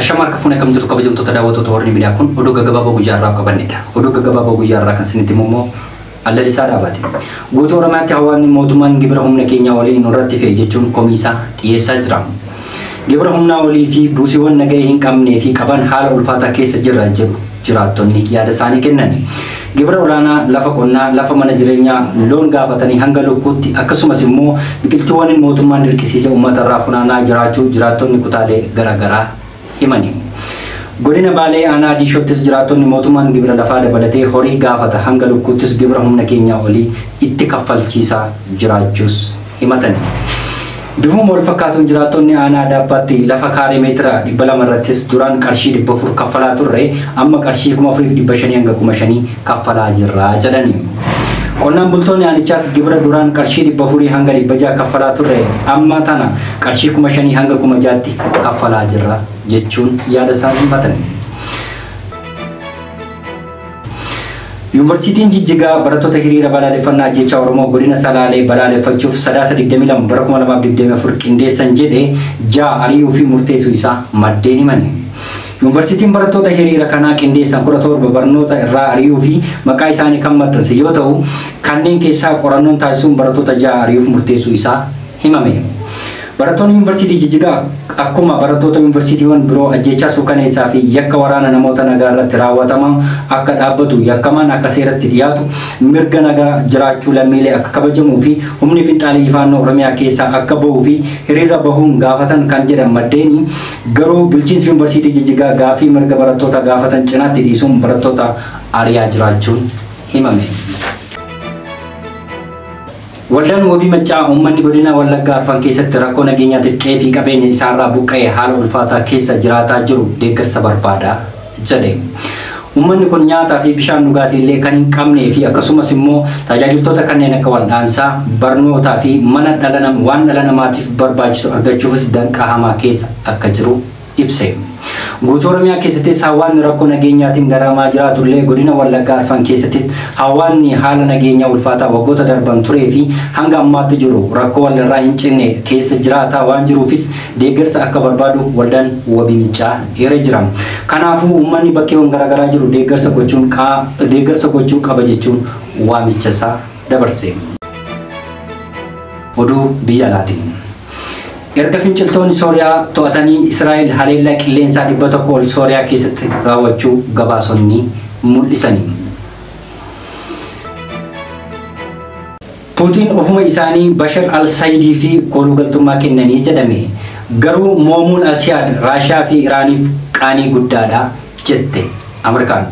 Ashamaa harka fuunee akkam jirtu kabajamtoota daawwattoota Horn Miidiyaa kun oduu gaggabaaboo guyyaa irraa qabannedha. Oduu gaggabaaboo guyyaa irraa kan isinitti himu immoo Allalisaa Dhaabaati. Guutuu Oromiyaatti hawaasni mootummaan gibira humna keenyaa olii nurratti fe'e jechuun komiisaa dhiyeessaa jira. Gibira humnaa olii fi buusiiwwan nagahee hin qabnee fi qaban haala ulfaataa keessa jirra jedhu jiraattonni yaada isaanii kennani. Gibira olaanaa lafa qonnaa, lafa mana jireenyaa, loon gaafatanii hanga lukkuutti akkasumas immoo biqiltuuwwan mootummaan dirqisiisee uummata irraa funaanaa jiraachuu jiraattonni kutaalee garaagaraa himani. Godina Baalee aanaa Diishoottis jiraattonni mootummaan gibira lafaa dabalatee horii gaafata hanga lukkuuttis gibira humna keenyaa olii itti kaffalchiisaa jiraachuus himatani. Bifuma wal fakkaatuun jiraattonni aanaa Daabbaatti lafa kaaree meetira 200 irrattis duraan qarshii 400 kaffalaa turre amma qarshii 4500 hanga 5000 kaffalaa jirra jedhani. Qonnaan bultoonni aanichaas gibira duraan qarshii 400 hanga 600 kaffalaa turre amma tana qarshii 5000 hanga 6000tti kaffalaa jirra jechuun yaada isaanii himatan. Yuunivarsiitiin Jijjigaa barattoota hiriira balaaleffannaa ajjeechaa Oromoo godina Salaalee balaaleffachuuf Sadaasa 22 bara 2024 qindeessan jedhe 6 ari'uu fi murteessuu isaa maddeen himani. Yuunivarsiitiin barattoota hiriira kanaa qindeessan 17 barnoota irraa ari'uu fi maqaa isaanii kan maxxanse yoo ta'u, kanneen keessaa qorannoon taasisuun barattoota 6 ari'uuf murteessuu isaa himame. Barattoonni Yuunivarsiitii Jijjigaa akkuma barattoota yuunivarsiitiiwwan biroo ajjeechaa suukaneessaa fi yakka waraana namoota nagaa irratti raawwatamaa akka dhaabbatu, yakkamaan akka seeratti dhiyaatu, mirga nagaa jiraachuu lammiilee akka kabajamuu fi humni finxaalii faannoo Oromiyaa keessaa akka bahuu fi hiriira bahuun gaafatan kan jedhan maddeeni, garuu bulchiinsi Yuunivarsiitii Jijjigaa gaafii mirga barattoota gaafatan cinaatti dhiisuun barattoota ari'aa jiraachuun himame. Waldaan Wabii Maccaa uummanni godina Wallaggaa Arfan keessatti rakkoo nageenyaatiif qe'ee fi qabeenya isaarraa buqqa'ee haala ulfaataa keessa jiraataa jiru deeggarsa barbaada jedhe. Uummanni kun nyaataa fi bishaan dhugaatii illee kan hin qabnee fi akkasumas immoo tajaajiltoota kanneen akka wal'aansaa, barnootaa fi mana dhala waan dhala namaatiif barbaachisu argachuufis danqaa hamaa keessa akka jiru ibse. Guutuu Oromiyaa keessattis hawaasni rakkoo nageenyaatiin daramaa jiraatullee godina Wallaggaa Arfan keessattis hawaasni haala nageenyaa ulfaataa waggoota darban turee fi hanga ammaatti jiru rakkoo walirraa hin cinne keessa jiraataa waan jiruufis deeggarsa akka barbaadu waldaan Wabii Maccaa eeree jira. Kanaafuu uummanni bakkeewwan garaagaraa jiru deeggarsa gochuu qaba jechuun waamicha isaa dabarse. Oduu biyya alaatiin. Erga finciltoonni Sooriyaa to'atanii Israa'el haleellaa qilleensaa 100 ol Sooriyaa keessatti raawwachuu gabaasonni mul'isani. Puutiin ofuma isaanii Bashar al-Saayidii fi koolugaltummaa kennanii jedhame. Garuu moomuun Asiyaad Raashiyaa fi Iraaniif qaanii guddaadha jette Ameerikaan.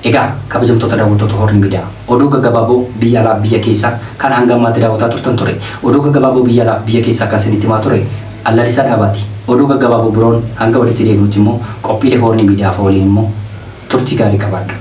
Egaa kabajamtoota daawwattoota Horn Miidiyaa oduu gaggabaaboo biyya alaa biyya keessaa kan hanga ammaatti daawwataa turtan ture. Oduu gaggabaaboo biyya alaa biyya keessaa kan isinitti himaa ture Allalisaa Dhaabaati. Oduu gaggabaaboo biroon hanga walitti deebinutti immoo qophiilee Horn Miidiyaa waliin immoo turtii gaarii qabaadha.